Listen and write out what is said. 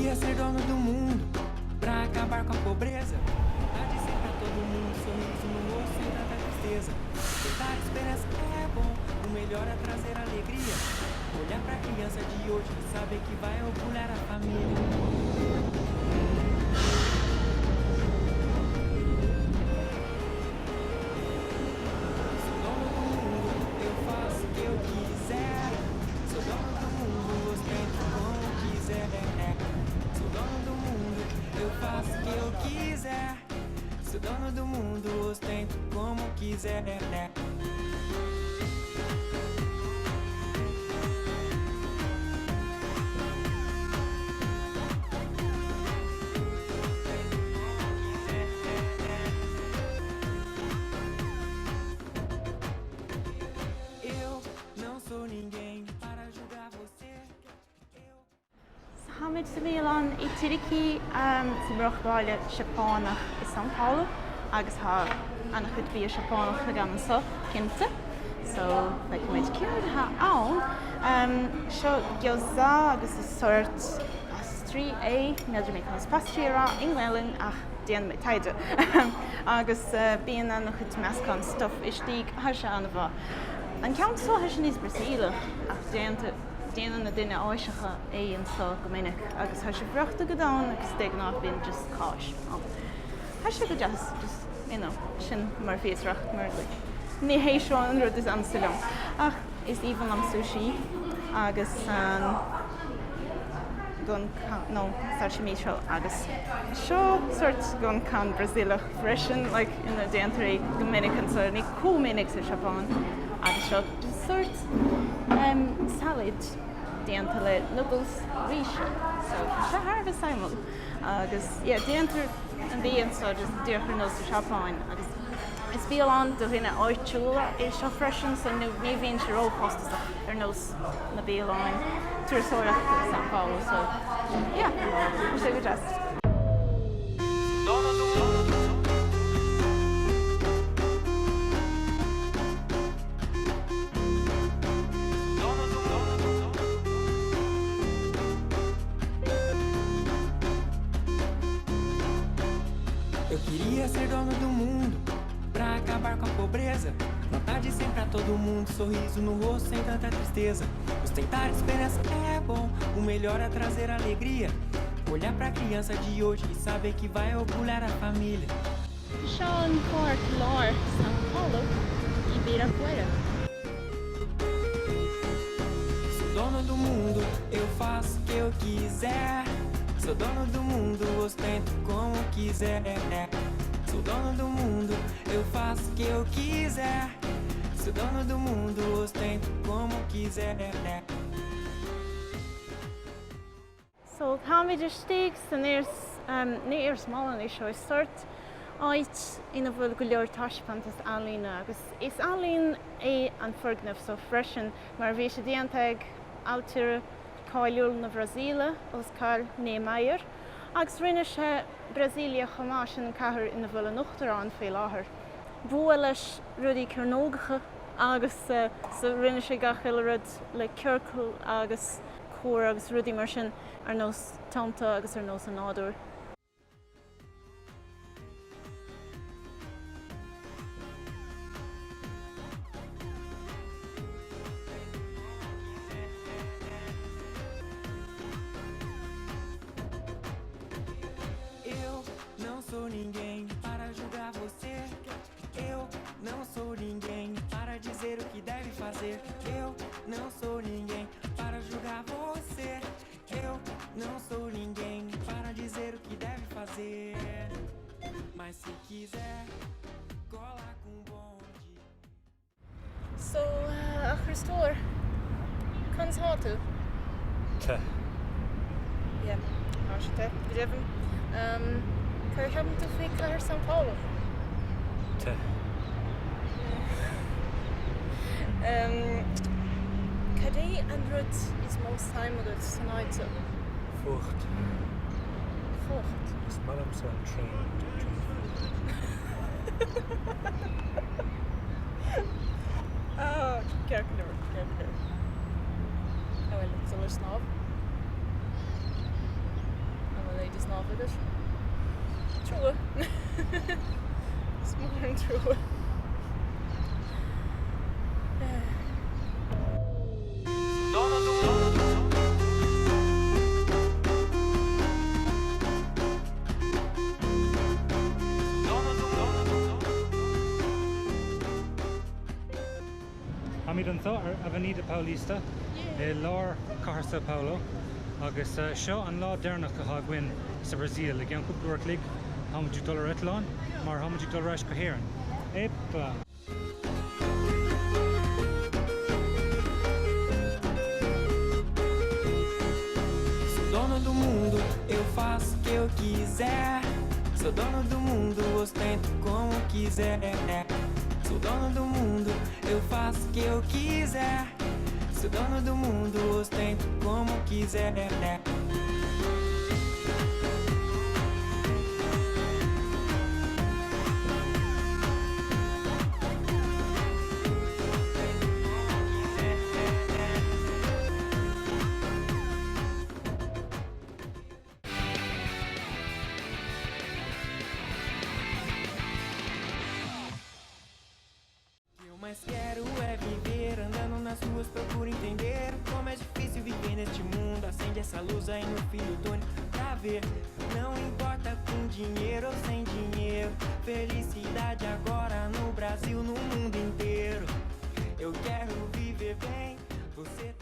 queria ser dono do mundo pra acabar com a pobreza. Vontade sempre pra todo mundo, sorriso no rosto sem tanta tristeza. Tentar esperança é bom, o melhor é trazer alegria. Olhar pra criança de hoje e saber que vai orgulhar a família. Sou dono do mundo, eu faço o que eu quiser. Sou dono do mundo, ostento como quiser. Sou dono do mundo, eu faço o que eu quiser. Sou dono do mundo, ostento como quiser. Eu não sou ninguém para julgar você. So táimid sa bhialann Itiriki sa mbruachbhaile Seapánach i São Paulo agus tá an-chuid bia Seapánach agam anseo, cinnte. So feicfimid céard atá ann. Seo gyoza agus is sórt pastry é, n'fheadar mé conas pastry a rá i nGaelainn ach déanfaidh mé taighde. Agus bíonn an-chuid meascán stuff istigh, tá sé an-mhaith. An ceann seo tá sé níos Brasaíleach ach déanta, déanann na duine Áiseacha é anseo go minic agus tá sé friochta go domhain agus de ghnáth bíonn just cáis ann. Tá sé go deas just you know sin mar fiosracht mar like ní hé seo an rud is ansa liom ach is aoibhinn liom sushi agus an gunkan nó sashimi seo agus seo sórt gunkan Brasaíleach freisin like ina déantar é go minic anseo ní chomh minic sa Seapáin agus seo just sórt um, salad déanta le noodles ríse so tá sé thar a bheith suimiúil agus yeah déantar an bia anseo just díreach ar nós sa Seapáin agus is bialann do dhaoine áitiúla é seo freisin so ní bhíonn sé róchostasach ar nós na bialann turasóireachta i São Paulo so yeah tá sé go deas. Eu queria ser dono do mundo pra acabar com a pobreza. Vontade sempre pra todo mundo, sorriso no rosto sem tanta tristeza. Ostentar esperança é bom, o melhor é trazer alegria. Olhar pra criança de hoje e saber que vai orgulhar a família. Seo an Páirc Láir São Paulo, Ibirapuera. Sou dono do mundo, eu faço o que eu quiser. Sou dono do mundo, ostento como quiser. Sou dono do mundo, eu faço o que eu quiser. Sou dono do mundo, ostento como quiser. So táimid istigh san iars, ní iarsmalann é seo, is sórt áit ina bhfuil go leor taispeántas ealaíne agus is ealaín é an foirgneamh so freisin mar bhí sé déanta ag ailtire cáiliúil na Bhrasaíle, Oscar Niemeyer, agus rinne sé Brasília chomh maith, sin an cathair ina bhfuil an Uachtarán faoi láthair. B'fhuath leis rudaí cearnógacha agus so rinne sé gach uile rud le ciorcal agus cuar agus rudaí mar sin ar nós tonnta agus ar nós an nádúir. Eu não sou ninguém para julgar você. Eu não sou ninguém para dizer o que deve fazer. Eu não sou ninguém para julgar você. Eu não sou ninguém para dizer o que deve fazer. Mas se quiser, cola com o bonde. So, a Chriostóir, conas tá tú? Te. Yeah, tá sé te, go deimhin. Cad a cheapann tú faoi cathair São Paulo? Te. Cad é an rud is mó suim agat san áit seo? Fuacht. Fuacht. Is maith liomsa an traein, train fuacht. Ah, ceart go leor, ceart go leor. An bhfuil tú ag snámh? bhfuil éide snámha agat. Trua. Is mór an trua. Táimid anseo ar Avenida Paulista i lár cathair São Paulo agus seo an lá deireanach atá againn sa Bhrasaíl. I gceann cúpla uair a chloig táimid ag dul ar eitleán mar táimid ag dul ar ais go hÉirinn. Epa! Sou dono do mundo, eu faço o que eu quiser. Sou dono do mundo, ostento como quiser. Sou dono do mundo, eu faço o que eu quiser. Sou dono do mundo, ostento como quiser. O que eu mais quero é viver andando nas ruas, procuro entender como é difícil viver neste mundo. Acende essa luz aí no fim do túnel pra ver. Não importa com dinheiro ou sem dinheiro, felicidade agora no Brasil, no mundo inteiro. Eu quero viver bem, você.